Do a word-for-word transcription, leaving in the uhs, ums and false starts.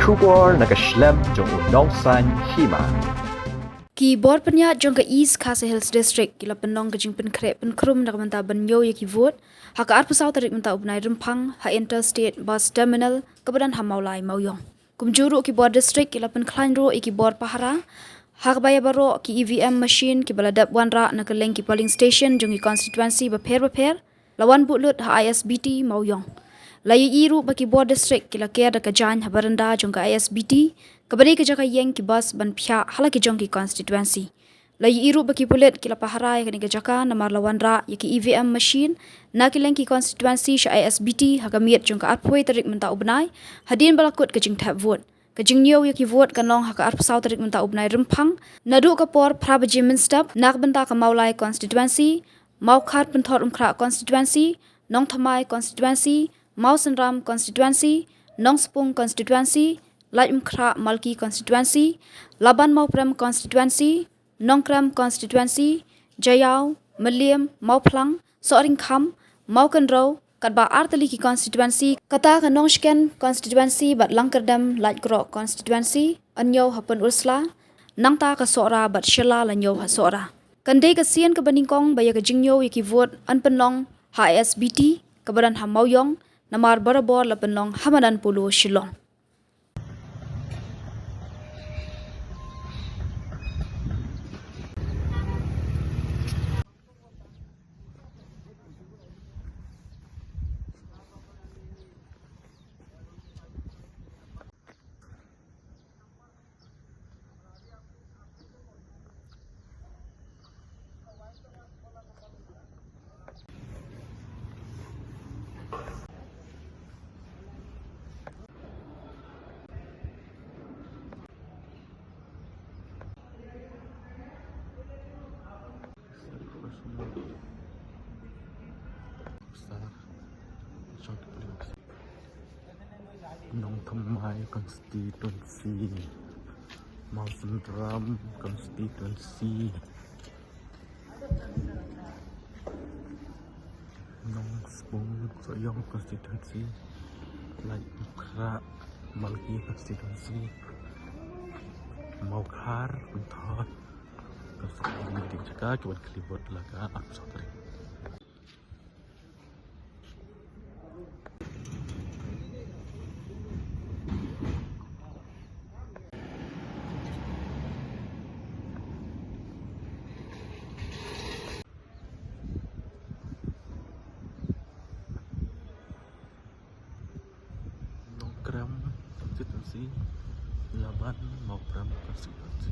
Khubor na ka shlem jong u nongsan hima. Ki bor pynïaid jong ka East Khasi Hills District ki la pynlong ka jingpynkhreh pynkhrum na ka bynta ban ñiew ïa ki vote ha ka arphew saw tarik mynta u bnai Rymphang ha Interstate Bus Terminal kaba don ha Mawlai Mawiong. Kumjuh ruh ki bor district ki la pynkhlaiñ ruh ïa ki bor pahara ha kaba ïa baroh ki E V M machine kiba la dep wanrah na kylleng ki polling station jong ki constituency bapher bapher la wan buh lut ha I S B T Mawiong. La ïohi ruh ba ki bor district ki la ker da ka jaiñ ha baranda jong ka I S B T kaba dei ka jaka ïeng ki bus ban phiah ha la ki jong ki constituency. La ïohi ruh ba ki pulit ki la pahara ïa kane ka jaka namar la wanrah ïa ki E V M machine na kylleng ki constituency sha I S B T ha ka miet jong ka arphew tarik mynta u bnai hadien ba la kut ka jingthep vote. Ka jingñiew ïa ki vote kan long ha ka arphew saw tarik mynta u bnai Rymphang naduh ka por phra baje mynstep na ka bynta ka Mawlai constituency, Mawkhar Pynthorumkhrah constituency, Nongthymmai constituency, Mawsynram constituency, Nongspung constituency, Laitumkhrah Malki constituency, Laban Mawprem constituency, Nongkrem constituency, Jaïaw, Mylliem, Mawphlang, Sohryngkham, Mawkynrew, katba artylli ki constituency, kata ka Nongshken constituency bad Langkyrdem Laitkroh constituency yn ñiew ha Pynursla, nangta ka Sohra bad Shella la ñiew ha Sohra. Kan dei ka sien kaba nyngkong ba ïa ka jingñiew ïa ki vote yn pynlong ha I S B T kaba don ha Mawiong namar barabor la pynlong ha madan Polo Shillong. Nongthymmai constituency, Mawsynram constituency, Nongspung Sohiong constituency, Laitumkhrah Malki constituency, Mawkhar Pynthor constituency, jaka ki wan khlieh vote la ka arphew saw tarik. Nongkrem constituency, Laban Mawprem constituency.